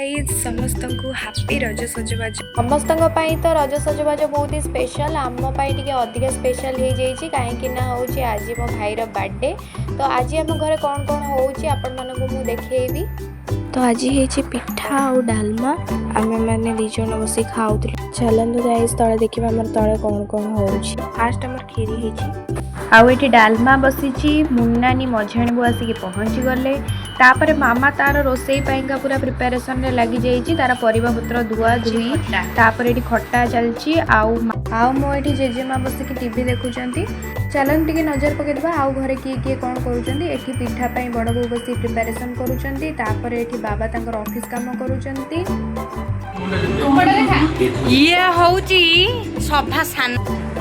ସମସ୍ତଙ୍କୁ ହାପି ରଜ ସଜବାଜ। ସମସ୍ତଙ୍କ ପାଇଁ ତ ରଜ ସଜବାଜ ବହୁତ ହି ସ୍ପେଶାଲ। ଆମ ପାଇଁ ଟିକେ ଅଧିକା ସ୍ପେଶାଲ ହେଇଯାଇଛି, କାହିଁକି ନା ହେଉଛି ଆଜି ମୋ ଭାଇର ବାର୍ଥଡେ। ତ ଆଜି ଆମ ଘରେ କ'ଣ କ'ଣ ହେଉଛି, ଆପଣମାନଙ୍କୁ ମୁଁ ଦେଖେଇବି। ତ ଆଜି ହେଇଛି ପିଠା ଆଉ ଡାଲମା। ଆମେମାନେ ଦୁଇ ଜଣ ବସି ଖାଉଥିଲୁ। ଚାଲନ୍ତୁ ଗାଇସ୍, ତଳେ ଦେଖିବା ଆମର ତଳେ କ'ଣ କ'ଣ ହେଉଛି। ଫାଷ୍ଟ ଆମର କ୍ଷୀରି ହେଇଛି ଆଉ ଏଠି ଡାଲମା ବସିଛି। ମୁନ୍ନାନୀ, ମଝିଆଣୀ ବୋଉ ଆସିକି ପହଞ୍ଚିଗଲେ। ତାପରେ ମାମା ତାର ରୋଷେଇ ପାଇଁକା ପୁରା ପ୍ରିପାରେସନରେ ଲାଗିଯାଇଛି, ତାର ପରିବା ପତ୍ର ଧୁଆ ଧୁଇ। ତାପରେ ଏଠି ଖଟା ଚାଲିଛି ଆଉ ମୋ ଏଠି ଜେଜେମା ବସିକି ଟିଭି ଦେଖୁଛନ୍ତି। ଚାଲନ୍ତୁ ଟିକେ ନଜର ପକେଇଦେବା ଆଉ ଘରେ କିଏ କିଏ କ'ଣ କରୁଛନ୍ତି। ଏଠି ପିଠା ପାଇଁ ବଡ଼ ବୋଉ ବସି ପ୍ରିପାରେସନ୍ କରୁଛନ୍ତି। ତାପରେ ଏଠି ବାବା ତାଙ୍କର ଅଫିସ୍ କାମ କରୁଛନ୍ତି। ଇଏ ହଉଛି ସଭା ସାନ।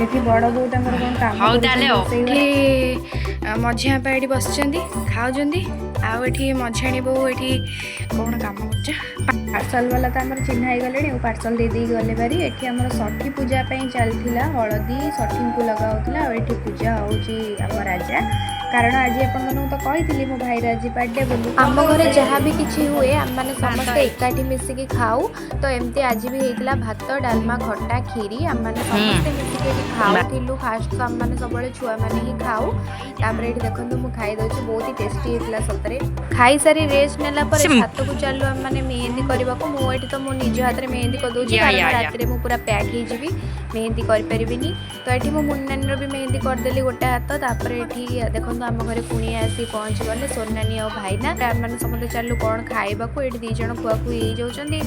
ଏଠି ବଡ଼ ବୋଉ ତାଙ୍କର କ'ଣ କାମ ହଉ ତାହେଲେ ଆଉ। କରୁଛନ୍ତି ରୋଷେଇ ଘରେ। ଏଠି ମଝିଆ ବାପା ଏଠି ବସିଛନ୍ତି, ଖାଉଛନ୍ତି। ଆଉ ଏଠି ମଝିଆଣୀ ବୋଉ ଏଠି କ'ଣ କାମ କରୁଛ? ପାର୍ସଲ ବାଲା ତ ଆମର ଚିହ୍ନା ହେଇଗଲେଣି ଆଉ ପାର୍ସଲ ଦେଇ ଦେଇକି ଗଲେ ଭାରି। ଏଠି ଆମର ଷଠି ପୂଜା ପାଇଁ ଚାଲିଥିଲା, ହଳଦୀ ଷଠିଙ୍କୁ ଲଗା ହେଉଥିଲା। ଆଉ ଏଠି ପୂଜା ହେଉଛି ଆମ ରାଜା, କାରଣ ଆଜି ଆପଣମାନଙ୍କୁ ତ କହିଥିଲି ମୋ ଭାଇର ଆଜି ବାର୍ଥଡେ ବୋଲି। ଆମ ଘରେ ଯାହା ବି କିଛି ହୁଏ, ଆମେମାନେ ସମସ୍ତେ ଏକାଠି ମିଶିକି ଖାଉ। ତ ଏମିତି ଆଜି ବି ହେଇଥିଲା ଭାତ, ଡାଲମା, ଖଟା, କ୍ଷୀରି। ଆମେମାନେ ସମସ୍ତେ ମିଶିକି ଏଠି ଖାଉଥିଲୁ। ଫାଷ୍ଟ ତ ଆମେମାନେ ସବୁବେଳେ ଛୁଆମାନେ ହିଁ ଖାଉ। ତାପରେ ଏଠି ଦେଖନ୍ତୁ, ମୁଁ ଖାଇଦେଉଛି। ବହୁତ ହି ଟେଷ୍ଟି ହେଇଥିଲା ସତରେ। ଖାଇସାରି ରେଷ୍ଟ ନେଲା ପରେ ଛାତକୁ ଚାଲୁ ଆମେମାନେ ମେହେନ୍ଦି କରିବାକୁ। ମୁଁ ଏଠି ତ ମୋ ନିଜ ହାତରେ ମେହେନ୍ଦି କରିଦେଉଛି, କାରଣ ୟା। ରାତିରେ ମୁଁ ପୁରା ପ୍ୟାକ୍ ହେଇଯିବି, ମେହେନ୍ଦି କରିପାରିବିନି। ତ ଏଠି ମୁଁ ମୁନ୍ନାନୀର ବି ମେହେନ୍ଦି କରିଦେଲି ଗୋଟେ ହାତ। ତାପରେ ଏଠି ଦେଖନ୍ତୁ, ଆମ ଘରେ କୁଣିଆ ଆସି ପହଞ୍ଚିଗଲେ, ସୋନାନୀ ଆଉ ଭାଇନା। ଆମେମାନେ ସମସ୍ତେ ଚାଲୁ କ'ଣ ଖାଇବାକୁ। ଏଠି ଦୁଇ ଜଣ ଖୁଆଖୁଇ ହେଇଯାଉଛନ୍ତି।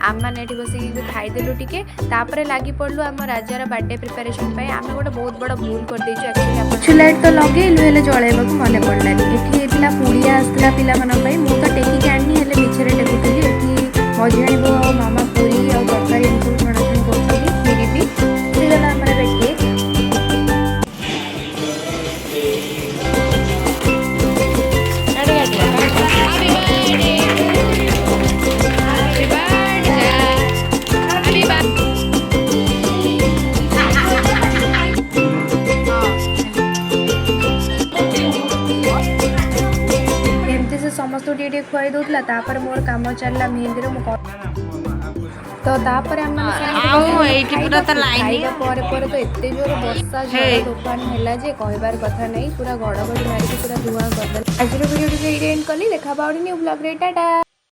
ଆମେମାନେ ଏଠି ବସିକି ବି ଖାଇଦେଲୁ ଟିକେ। ତାପରେ ଲାଗି ପଡ଼ିଲୁ ଆମ ରାଜାର ବାର୍ଥଡେ ପ୍ରିପାରେସନ୍ ପାଇଁ। ଆମେ ଗୋଟେ ବହୁତ ବଡ଼ ଭୁଲ କରିଦେଇଛୁ ଆକ୍ଚୁଆଲି। ଲିଚୁ ଲାଇଟ୍ ତ ଲଗେଇଲୁ, ହେଲେ ଜଳେଇବାକୁ ମନେ ପଡ଼ିଲାନି। ଏଠି ହେଇଥିଲା ପୁଡ଼ିଆ, ଆସିଥିଲା ପିଲାମାନଙ୍କ ପାଇଁ। ମୁଁ ତ ଟେକିକି ଆଣିନି, ହେଲେ ମିଛରେ ଟେକୁଥିଲି। ଏଠି ମଝିଆଣୀ ବୋଉ ଆଉ ମାମା ପୁରୀ ଆଉ ତରକାରୀ ଏମିତି ସବୁ ଛଣାଛଣି କରୁଛନ୍ତି, କ୍ଷୀରି ବି ହେଇଗଲା। ଆମର ଏବେ cake. Happy birthday, happy birthday, happy birthday. ଏମିତି ସେ ସମସ୍ତଙ୍କୁ ଟିକେ ଟିକେ ଖୁଆଇ ଦେଉଥିଲା। ତାପରେ ମୋର କାମ ଚାଲିଲା ମେହେନ୍ଦିର। ମୁଁ ତ ତାପରେ ଆମେ ଆଉ ଏଇଠି ପୁରା ତ ଲାଇନ। ଖାଇବା ପରେ ପରେ ତ ଏତେ ଜୋରେ ବର୍ଷା, ଝଡ଼, ତୋଫାନ ହେଲା ଯେ କହିବାର କଥା ନାହିଁ। ପୁରା ଘଡ଼ଘଡ଼ି ମାରିକି ପୁରା ଧୂଆଁ କରିଦେଲା। ଆଜିର ଭିଡ଼ିଓଟି ଏଇଠି ଏଣ୍ଡ କଲି। ଦେଖା ହବା ଆଉ ନ୍ୟୁ ବ୍ଲଗ୍ରେ। ଟାଟା।